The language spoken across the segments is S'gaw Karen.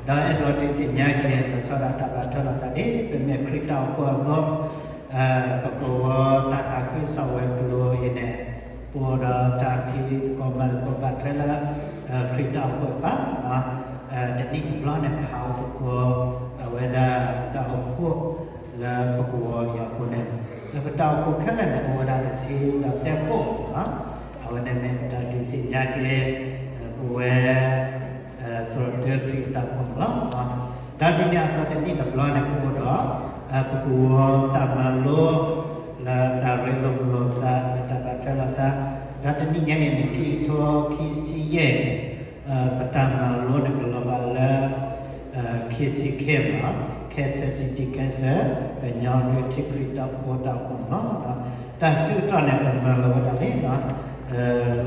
ဒီးအဲၣ်ဒိးဒုးသ့ၣ်ညါက့ၤ လီၤဆီဒၣ်တၢ်ဘၣ်ထွဲလိာ်သးဒ် ပမ့ၢ်ခရံာ်တၢ်အိၣ်ဖှိၣ်အသိး, ပကဝီၤတၢ်သးခုကစီၣ်ဝဲၤကျိၤအံၤန့ၣ်, ပအိၣ်ဒီးတၢ်ဖံးသကိးမၤသကိးဘၣ်ထွဲလၢ ခရံာ်တၢ်အိၣ်ဖှိၣ်အပူၤ, တနံၣ်တဘျီန့ၣ် ပဟးအိၣ်သကိး အဝဲဒၣ်တၢ်အိၣ်ဖှိၣ် လၢပကဝီၤအံၤအဃိန့ၣ်, လၢပတၢ်အိၣ်ဖှိၣ်ခဲလၢာ်န့ၣ် အိၣ်ဝဲဒၣ်တဆံဒီးသၢခိၣ်, အဝဲန့ၣ်မ့ၢ်ပတၢ်ဒုးသ့ၣ်ညါက့ၤ ပဝဲ သရိာ်တၢခရံာ်အတၢ်အိၣ်ဖှိၣ်န့ၣ်လီၤ. ဒီးဒ်န့ၣ်အသိးတနံၣ်တဘျီန့ၣ် ပအိၣ်ဒီး ပကဝီၤတၢ်မၤလိ လၢတၢ်ရ့လိာ်မုာ်လိာ်သး လၢတၢ်ဘၣ်ထွဲလိာ်သး, ဒီးတနံၣ်ညါအံၤန့ၣ် ခံကထိခံဆံယဲၢ်န့ၣ် ပတၢ်မၤလိန့ၣ်ကလီၤဘၣ်လၢ KCK မ့ၢ် Kansas City Kansas ကညီနုၢ်ထံခရံာ်ဖိတၢ်အိၣ်ဖှိၣ်န့ၣ်လီၤ. တၢ်ဆၢကတီၢ်န့ၣ် ပမၤလိဝဲဒၣ်လံ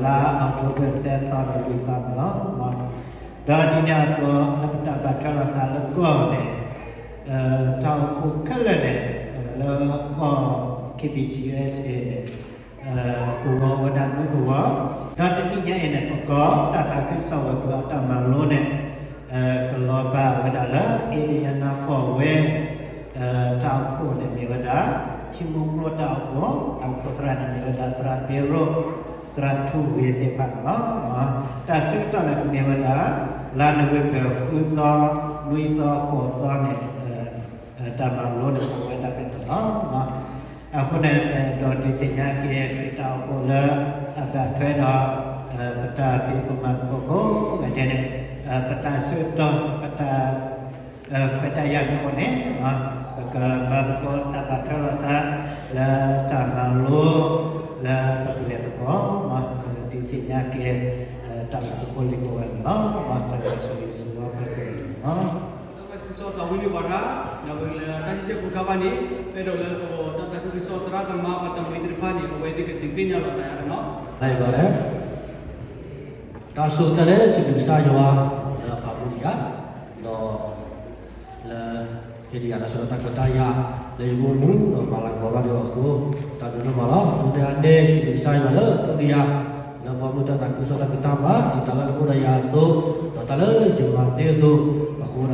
လါအီးကထိဘၢၣ်သၢသီဒီးလွံၢ်သီန့ၣ်လီၤ. ဒီးဒ်န့ၣ်အသိး လၢပတၢ်ဘၣ်ထွဲလိာ်သးလၢကီၢ်န့ၣ် တၢ်အိၣ်ဖှိၣ်ခဲလၢာ်န့ၣ် လၢကီၢ် KBC USA န့ၣ် ကဝီၤဝဲဒၣ်နွံကဝီၤ, ဒီးတနံၣ်ညါအံၤန့ၣ် ပကီၢ်တၢ်သးခုကစီၣ်ဝဲၤကျိၤအတၢ်မၤလိန့ၣ် ကလီၤဘၣ်ဝဲဒၣ်လၢ Indianapolis ဝဲ တၢ်အိၣ်ဖှိၣ်န့ၣ်မ့ၢ်ဝဲဒၣ် ထံမိၢ်ကျိတၢ်အိၣ်ဖှိၣ်, တၢ်အိၣ်ဖှိၣ်သရၣ်န့ၣ်မ့ၢ်ဝဲဒၣ်သရၣ်ဘ့ရိၣ်, သရၣ်ထူဝ့သ့ၣ်တဖၣ်န့ၣ်လီၤ. တၢ်ဆၢကတီၢ်န့ၣ်မ့ၢ်ဝဲဒၣ် လါနိၣ်ဝ့ဘၢၣ်ဃုသီ, နွံသီ, ဃိးသီန့ၣ် တၢ်မၤလိန့ၣ်အိၣ်ဝဲဒၣ်ဖဲန့ၣ်လီၤ. အဃိန့ၣ် ပအဲၣ်ဒိးဒုးသ့ၣ်ညါက့ၤခရံာ်တၢ်အိၣ်ဖှိၣ်လၢအဘၣ်ထွဲဒီး ပတၢ်ဖံးသကိးမၤသကိးကိးဂၤဒဲးန့ၣ်, ပတၢ်ဆၢကတီၢ် ပတၢ် ခွဲးတၢ်ယာ်မ့ၢ်အိၣ်န့ၣ် ပကမၤသကိးတၢ်ဘၣ်ထွဲလိာ်သး လၢတၢ်မၤလိ လၢပကလဲၤသကိး ဒုးသ့ၣ်ညါက့ၤ တၢ်အိၣ်ဖှိၣ်ဖိလံၤကိးဂၤန့ၣ်လီၤ. မ်ကစၢ်ယွၤဆိၣ်ဂ့ၤဆိၣ်ဝါပှၤကလုာ်န့ၣ်လီၤ. တၢ်သးခုကစီၣ်သးဝံၣ်န့ၢ်ပှၤတၢ်, ဒီးပကလဲၤတၢ်ထံၣ်စဲးဖိခါဘၣ်န့ၣ် ပအဲၣ်ဒိးလၢပတၢ်သးခုကစီၣ်သရၣ်သမါပှၤတမှံၤသ့ၣ်တဖၣ်န့ၣ် အဝဲသ့ၣ်ကဒုးသ့ၣ်ညါလိာ်သးယၤန့ၣ်လီၤ. တၢ်ဆိၣ်ဂ့ၤလၢ စံးဘျုးကစၢ်ယွၤ လၢအပာ်မူဒံးယၤ, ဒီး လၢ ဟ့ၣ်ဒံးယၤတၢ်ဆၢကတီၢ်တၢ်ခွဲးတၢ်ယာ် လၢယအိၣ်မူ ဒီးမၤလၤကပီၤဘၣ်ဒီးအဃိ တၢ်ဘျုးဒိၣ်မးလီၤ. ဒ်န့ၣ်အသိး စံးဘျုးကစၢ်ယွၤလၢအဃိဒံးယၤ လၢပှၤမူတၢ်သးခုကစီၣ်တၢ်ဖံးတၢ်မၤ ဒ်တၢ်လၢအအိၣ်ဒီးယၤအသိး ဒီးတၢ်လၢယမၤသ့အသိး အဃိဒီးစံး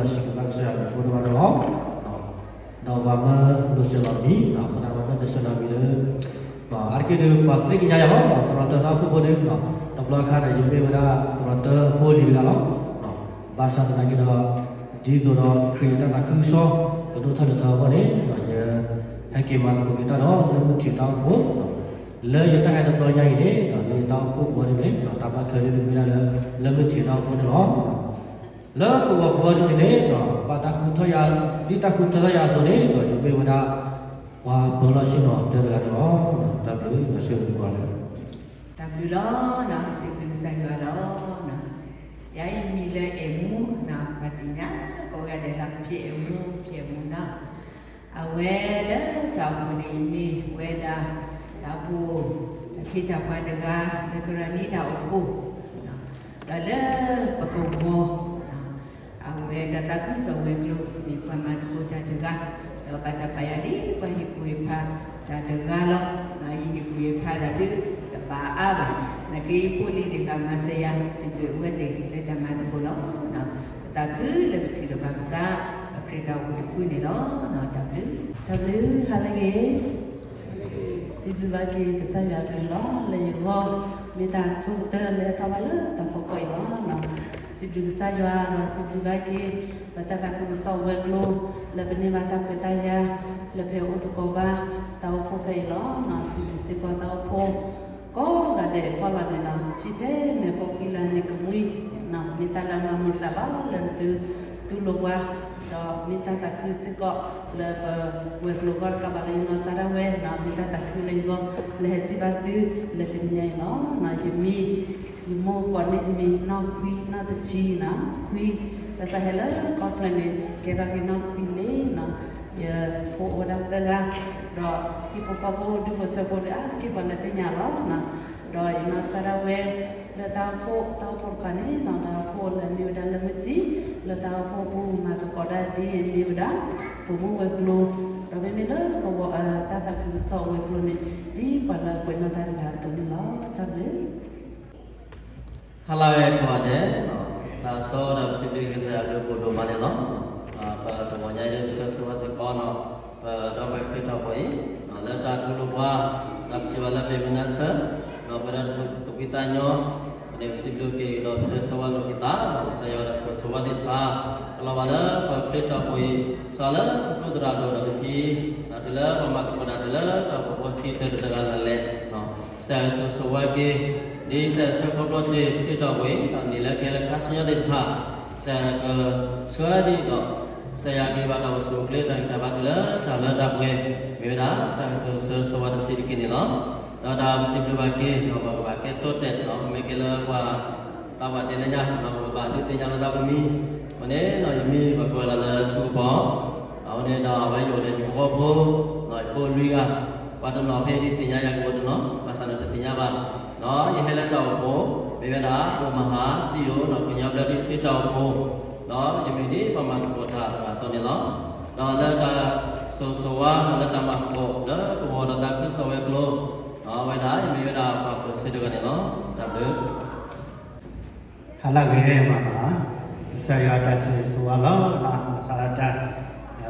ဘျုးဘၣ်ကစၢ်ယွၤအဘျုးဒိၣ်မးန့ၣ်လီၤ. ဒီးပှၤမၢနုာ်စၢၤလီၤမံၤ အဃိသတးပှၤမၢနုာ်စၢၤလီၤမံၤလၢ အါတက့ၢ်ဒုး ပှၤသ့ၣ်ညါယၤလီၤ သရိာ်တၢတၢ်အိၣ်ဖှိၣ်ဖိဒုး တဘျီအခါန့ၣ် ယမ့ၢ်ဝဲဒၣ်သရိာ်တၢအဖိအလံၤတဂၤလီၤ. ဘၣ်ဆၣ်သနာ်က့ဒီး ဒ်သိးဒီးခရံာ်အတၢ်သးခုကစီၣ် ကဒိၣ်ထီၣ်လဲၤထီၣ်အဂီၢ်န့ၣ် ယဟဲက့ၤမၤသကိးက့ၤတၢ်ဒီး လၢမုၢ်ထံးတၢ်အိၣ်ဖှိၣ် လၢယတၢ်ဟဲတဘျီညါအံၤန့ၣ် လၢယတၢ်အိၣ်ဖှိၣ်ပူၤဒ်န့ၣ် တၢ်ဘၣ်ထွဲဒ်သုမ့ၢ်ဒၣ်လၢ လၢမုၢ်ထံးတၢ်အိၣ်ဖှိၣ်န့ၣ်လီၤ. လၢကဝီၤပူၤဒ်န့ၣ်န့ၣ် ဘၣ်တၢ်ဃုထၢထီၣ်ယၤ ဒ်တၢ်ဃုထၢထီၣ်ယၤအသိးန့ၣ် ဒီးယမ့ၢ်ဝဲဒၣ် ပှၤပၢၤလီၢ်ဆ့ၣ်နီၤတၢတဂၤန့ၣ်လီၤ. တၢ်ဘျုး ယွၤဆိၣ်ဂ့ၤပှၤလၢ တၢ်ဘျုးလီၤ. စံးဘျုးကစၢ်ယွၤလီၤ. ယၤအံၤမံၤလၢအဲၣ်မူ, ပှၤသ့ၣ်ညါကိးဂၤဒဲးလၢ ဖံအဲၣ်မူ, ဖံအဲၣ်မူနီၤ. အဝဲလၢတၢ်အိၣ်ဖှိၣ်န့ၣ်မ့ၢ်ဝဲဒၣ် တၢ်အိၣ်ဖှိၣ် တၢ်ခ့တၢ်ပှၤတဂၤ လၢကရၢနံတၢ်အိၣ်ဖှိၣ် ဒီးလၢပကဝီၤ အဝဲတၢ်သးခုကစီၣ်ဝဲၤကျိၤ မ့ၢ်ပှၤမၤသကိးတၢ်တဂၤ, ဒီးဘၣ်တၢ်ပာ်ယၤဒ်ပှၤဟ့ၣ်ကူၣ်ဟ့ၣ်ဖးတၢ်တဂၤလီၤ. ယဟ့ၣ်ကူၣ်ဟ့ၣ်ဖးတၢ်ဒုးတဘၣ်အါဘၣ်, နာ်က့ဖိလံၤသ့ၣ်တဖၣ်မၤစၢၤယၤ စံးဘျုးအဝဲသ့ၣ်လၢတၢ်မၤသကိးလီၤ. ပသးခုလၢပထံၣ်လိာ်ဘၣ်ပသး ပခရံာ်တၢ်အိၣ်ဖှိၣ်တဖုန့ၣ်လီၤ. တၢ်ဘျုး တၢ်ဘျုး ဟါလၢအဂ့ၤ စံးဘျုးဘၣ်က့ၤကစၢ်ယွၤအဘျုးလီၤ. လၢယဂီၢ် မ့ၢ်တၢ်ဆိကတၢၢ်လၢဟဲထီၣ်ဘၣ်လၢတၢ်ဖီခိၣ်အံၤလီၤ. စံးဘျုးကစၢ်ယွၤဒီးစံးဘျုးဘၣ်က့ၤ ပတၢ်သးခုကစီၣ်ဝဲၤကျိၤ လၢပန့ၢ်ဘၣ်တၢ်ခွဲးတၢ်ယာ် လၢပဟဲအိၣ်သကိးဘၣ်တၢ်အိၣ်ဖှိၣ်ဖဲအံၤလီၤ. စံးဘျုးစ့ၢ်ကီးတၢ်အိၣ်ဖှိၣ် ကိးဂၤဒဲးကွၢ်လီၤန့ၣ်လီၤ. ထံၣ်ထဲမဲာ်ဖိခွံလၢန့ၣ်ကမှံ မ့ၢ်တၢ်လၢမၤမုာ်သးလီၤ လၢနသုတူၢ်လိာ်ပှၤ, ဒီးမ့ၢ်တၢ်သးခုစ့ၢ်ကီး လၢပဝဲၤကျိၤဂီၢ်တကးဘၣ်လၢယနီၢ်စါဒၣ်ဝဲနီၤ, မ့ၢ်တၢ်သးခုလၢယဂီၢ် လၢဟဲထံၣ်ဘၣ်သုလၢတနံၤညါအံၤလီၤ. ယမံၤ ယမိၢ်ကိးန့ၢ်မံၤနီၢ်ခွံနီၢ်တဆံနီၤ, ခွံ, ဘၣ်ဆၣ်ဟဲလၢကီၢ်ချၢန့ၣ် ကဲထီၣ်က့ၤနီၢ်ခွံလံနီၤ. ယဖိအိၣ်ဝဲဒၣ်သၢဂၤ, ဒီးဟံၣ်ဖိဃီဖိဒူၣ်ဖိထၢဖိဒုးအါတက့ၢ်ပှၤလၢသ့ၣ်ညါလီၤ. ဒီးယနီၢ်စါဒၣ်ဝဲ လၢတၢ်အိၣ်ဖှိၣ် တၢ်အိၣ်ဖှိၣ်တခါန့ၣ်နီၤ, တၢ်အိၣ်ဖှိၣ်လၢအမ့ၢ်ဝဲဒၣ်လၢမုၢ်ထံး လၢတၢ်အိၣ်ဖှိၣ်ပူၤမၤသကိးဒၣ်ဒ်အမ့ၢ်ဝဲဒၣ် ပိာ်မုၣ်ဝဲၤကျိၤ, ဒီးမ့မ့ၢ်လၢကဝီၤ တၢ်သးခုကစီၣ်ဝဲၤကျိၤန့ၣ် ဒ်ပှၤလၢကွဲးနီၣ်တၢ်တဂၤအသိးန့ၣ်လီၤ. တၢ်ဘျုး ဟါလၢအဂ့ၤကိးဂၤဒဲးနီၤ, တၢ်ဆိဒီးပစံးဘျုးကစၢ်ယွၤဘျုးဖးဒိၣ်မးန့ၣ်လီၤ. ပတဂီၤညါအံၤ ပဆၢဂ့ၤဆၢဝါစ့ၢ်ကီး ပဒီပုၢ်ဝဲၢ်ခရံာ်ဖိအံၤ လၢတၢ်တူၢ်လိာ်ပှၤ ဒီးပထံၣ်ဘၣ်လၢမ့ၢ်မုၢ်နံၤဆၢ ဒီးပှဲၤဒီးတၢ်သူၣ်ဖှံသးညီ န့ၣ်ပစံးဘျုးက့ၤဒီးပဆၢဂ့ၤဆၢဝါလိာ်က့ၤသး ကစၢ်ယွၤဒီးဆိၣ်ဂ့ၤဆိၣ်ဝါသ့ၣ်တဖၣ် ကလီၤဘၣ်လၢပခရံာ်ဖိအံၤ စးလၢပဖုသရၣ်ဒိၣ်ဒီးတဖံ ဒီးတုၤလၢပမၤသကိးတၢ်တုၤလၢတၢ်အိၣ်ဖှိၣ်ဖိဆံတၢတဂၤလၢ်လၢ် ကစၢ်ယွၤဆိၣ်ဂ့ၤဆိၣ်ဝါက့ၤ ဒ်ကစၢ်ယွၤဆှၢခီဖျိတ့ၢ်ခရံာ်ဖိအံၤ ဒီးန့ၢ်လၢကဟဲလၢခါဆူညါသ့ၣ်တဖၣ် ကစၢ်ယွၤကဆှၢဒ်ဒီး ကစၢ်ယွၤကဟ့ၣ်ဘၣ်တၢ်အိၣ်ဆူၣ်အိၣ်ချ့တၢ်ဂံၢ်တၢ်ဘါတုၤလၢတၢ်လၢတၢ်ပှဲၤ မ့ၢ်ဝဲဒၣ်တၢ်ကတိၤဆၢဂ့ၤဆၢဝါတဆံးတက့ၢ်န့ၣ်လီၤ. ဒီးတၢ်ပစံးဘျုးဘၣ်က့ၤ ဒီးပကဘၣ်ကဲတိာ်တဲာ် မ့ၢ်က့ၤလၢပှၤ တၢ်ဘၣ်တဲလၢညါ ပကဘၣ်ဒုးသ့ၣ်ညါလိာ်သးပမံၤ အဃိန့ၣ် ယမံၤပှၤကိးဝဲဒၣ်လၢထူကပီၤ အဃိန့ၣ်ဒီးအဝဲယအိၣ်ဒီးယဖိဖိ ယဖိလွံၢ်ဂၤ ပှၤတနီၤဖဲဒုးသ့ၣ်ညါယၤကအိၣ်တနီၤ ဘၣ်ဆၣ်န့ၣ်တသ့ၣ်ညါဘၣ် ဒီးယဟဲလၢတၢ်အိၣ်ဖှိၣ် မ့ၢ်ဝဲဒၣ် အိၣ်မဟါ စံယိၣ် ဒီးကညီဘျၢထံခရံာ်တၢ်အိၣ်ဖှိၣ် ဒီးယမ့ၢ်ဒ်ပှၤမၤသကိးတၢ်အသိးန့ၣ်လီၤ. ဒီးလၢတၢ်ဆိၣ်ဂ့ၤဆိၣ်ဝါ ဒီးလၢတၢ်မၤသကိး လၢပကဝီၤဒီးသးခုကစီၣ်ဝဲၤကျိၤ ဒီးအဝဲဒၣ် ယမ့ၢ်ဝဲဒၣ်ပှၤဖိဆံးတဂၤန့ၣ်လီၤ. တၢ်ဘျုး ဟါလၢအဂ့ၤမးနီၤ, ကစၢ်ယွၤတၢ်ဆိၣ်ဂ့ၤဆိၣ်ဝါလီၤနီၤ, မၤစၢၤတၢ်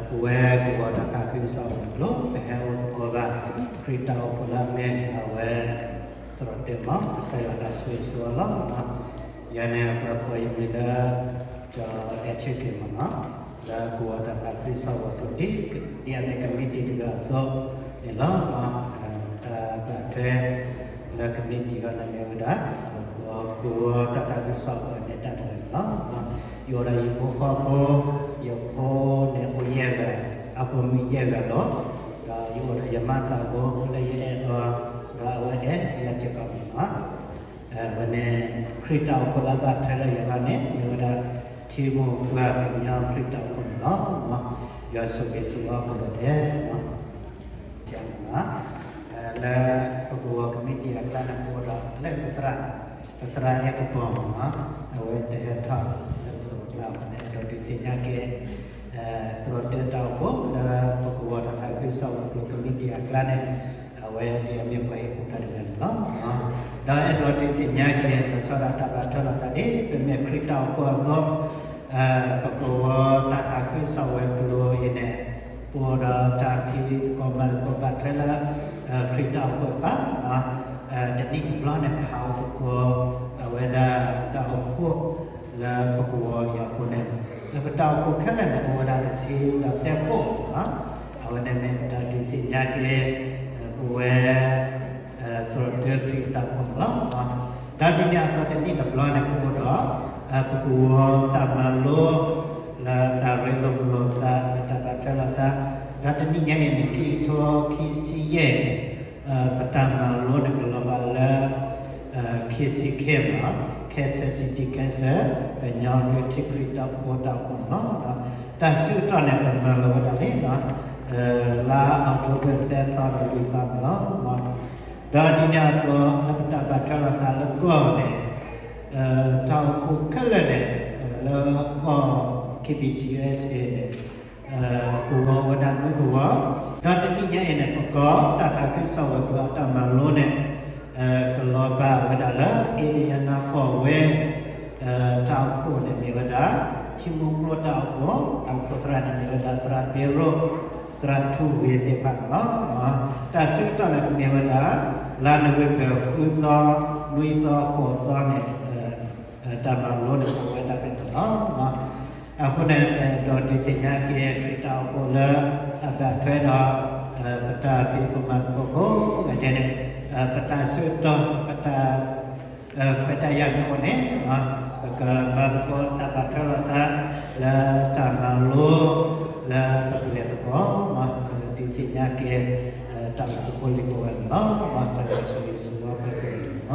ပဝဲကဝီၤတၢ်သးခုကစီၣ်ဝဲၤကျိၤ ပဟဲအိၣ်သကိးဘၣ် ခရံာ်တၢ်အိၣ်ဖှိၣ်လၢအမ့ၢ်အဝဲ သရိာ်တၢမး ကစၢ်ယွၤတၢ်ဆိၣ်ဂ့ၤဆိၣ်ဝါလီၤနီၤ, ယၤန့ၣ်ပှၤကိးယမံၤလၢ ကၠီအဲၣ်ဆ့က့ၤမးနီၤ, လၢကဝီၤတၢ်သးခုကစီၣ်ဝဲၤကျိၤ ဒ်အမ့ၢ်ကမံးတံာ်တဂၤအသိးန့ၣ်လီၤ. တၢ်ဘၣ်ထွဲ လၢကမံးတံာ်အဂီၢ်န့ၣ်မ့ၢ်ဝဲဒၣ် ကဝီၤတၢ်သးခုကစီၣ်အပှၤနဲၣ်တၢ်တဂၤန့ၣ်လီၤ. ယအိၣ်ဒီးယဖိဃီဖိ, ယဖိန့ၣ်အိၣ်ယဲၢ်ဂၤ, အဖိမုၣ်ယဲၢ်ဂၤလီၤ. ဒီးယအိၣ်ဒီးယမါသးဘိလၢယအဲၣ်အီၤ, ဒီးအဝဲအဲၣ်ယၤစ့ၢ်ကီးန့ၣ်လီၤ. ဝဲန့ၣ် ခရံာ်တၢ်အိၣ်ဖှိၣ်လၢဘၣ်ထွဲလၢယဂီၢ်န့ၣ် မ့ၢ်ဝဲဒၣ် ထံမိၢ်ပှၢ်ကညီခရံာ်တၢ်အိၣ်ဖှိၣ်န့ၣ်လီၤ. ယွၤဆိၣ်ဂ့ၤဆိၣ်ဝါကဒီးဒဲး လၢ ပကဝီၤကမံးတံာ်အကျါန့ၣ် ပအိၣ်ဒီးလၢပသရၣ်, ပသရၣ်အဲၣ်ကပီၤမးနီၤ, အဝဲတဟဲထီၣ်လၢပသဝီကျါအဃိန့ၣ် အဲၣ်ဒိးဒုးသ့ၣ်ညါက့ၤ သရိာ်တၢတၢ်အိၣ်ဖှိၣ်လၢပကဝီၤတၢ်သးခုကစီၣ်ဝဲၤကျိၤကမံးတံာ်အကျါန့ၣ် အဝဲဒ်အမ့ၢ်ပှၤဟ့ၣ်ကူၣ်တၢ်တဂၤန့ၣ်လီၤ. ဒီးအဲၣ်ဒိးဒုးသ့ၣ်ညါက့ၤ လီၤဆီဒၣ်တၢ်ဘၣ်ထွဲလိာ်သးဒ် ပမ့ၢ်ခရံာ်တၢ်အိၣ်ဖှိၣ်အသိး ပကဝီၤတၢ်သးခုကစီၣ်ဝဲၤကျိၤအံၤန့ၣ် ပအိၣ်ဒီးတၢ်ဖံးသကိးမၤသကိးဘၣ်ထွဲလၢ ခရံာ်တၢ်အိၣ်ဖှိၣ်တဖၣ် တနံၣ်တဘျီန့ၣ် ပဟးအိၣ်သကိး အဝဲဒၣ်တၢ်အိၣ်ဖှိၣ်လၢပကဝီၤအံၤအဃိန့ၣ် လၢပတၢ်အိၣ်ဖှိၣ်ခဲလၢာ်န့ၣ် အိၣ်ဝဲဒၣ်တဆံဒီးသၢခိၣ်မးနီၤ, အဝဲန့ၣ်မ့ၢ်ပတၢ်ဒုးသ့ၣ်ညါက့ၤ ပဝဲ သရိာ်တၢခရံာ်တၢ်အိၣ်ဖှိၣ်န့ၣ်လီၤ. ဒီးဒ်န့ၣ်အသိးတနံၣ်တဘျီန့ၣ် ပအိၣ်ဒီး ပကဝီၤတၢ်မၤလိ လၢတၢ်ရ့လိာ်မုာ်လိာ်သး လၢတၢ်ဘၣ်ထွဲလိာ်သး, ဒီးတနံၣ်ညါအံၤန့ၣ် ခံကထိခံဆံယဲၢ်န့ၣ် ပတၢ်မၤလိန့ၣ်ကလီၤဘၣ်လၢ KCK မးနီၤ, Kansas City Kansas ကညီဘျၢထံခရံာ်ဖိတၢ်အိၣ်ဖှိၣ်န့ၣ်လီၤ. တၢ်ဆၢကတီၢ်န့ၣ် ပမၤလိဝဲဒၣ်လံ လါအီးကထိဘၢၣ်သၢသီဒီးလွံၢ်သီန့ၣ်လီၤ. ဒီးဒ်န့ၣ်အသိး လၢပတၢ်ဘၣ်ထွဲလိာ်သးလၢကီၢ်န့ၣ် တၢ်အိၣ်ဖှိၣ်ခဲလၢာ်န့ၣ် လၢကီၢ် KBC USA န့ၣ် ကဝီၤဝဲဒၣ်နွံကဝီၤ, ဒီးတနံၣ်ညါအံၤန့ၣ် ပကီၢ်တၢ်သးခုကစီၣ်ဝဲၤကျိၤအတၢ်မၤလိန့ၣ် ကလီၤဘၣ်ဝဲဒၣ်လၢ Indianapolis တၢ်အိၣ်ဖှိၣ်န့ၣ်မ့ၢ်ဝဲဒၣ် ထံမိၢ်ကျိတၢ်အိၣ်ဖှိၣ်, တၢ်အိၣ်ဖှိၣ်သရၣ်န့ၣ်မ့ၢ်ဝဲဒၣ် သရၣ်ဘ့ရိၣ် သရၣ်ထူဝ့ၤသ့ၣ်တဖၣ်န့ၣ်လီၤ. တၢ်ဆၢကတီၢ်န့ၣ်မ့ၢ်ဝဲဒၣ် လါနိၣ်ဝ့ဘၢၣ် ဃုသီ, နွံသီ, ဃိးသီန့ၣ် တၢ်မၤလိန့ၣ် ကအိၣ်ဝဲဒၣ်ဖဲန့ၣ်လီၤ. အဃိန့ၣ် အဲၣ်ဒိးဒုးသ့ၣ်ညါက့ၤ ခရံာ်တၢ်အိၣ်ဖှိၣ်လၢအဘၣ်ထွဲဒီး ပတၢ်ဖံးသကိးမၤသကိးကိးဂၤဒဲးန့ၣ် ပတၢ်ဆၢကတီၢ် ပတၢ်ခွဲးတၢ်ယာ်မ့ၢ်အိၣ်န့ၣ် ပကမၤသကိးတၢ်ဘၣ်ထွဲလိာ်သး လၢတၢ်မၤလိ လၢပကလဲၤသကိး ဒုးသ့ၣ်ညါက့ၤ တၢ်အိၣ်ဖှိၣ်ဖိလံၤကိးဂၤန့ၣ်လီၤ. မ်ကစၢ်ယွၤဆိၣ်ဂ့ၤဆိၣ်ဝါပှၤကိးဂၤဒဲးန့ၣ်လီၤ.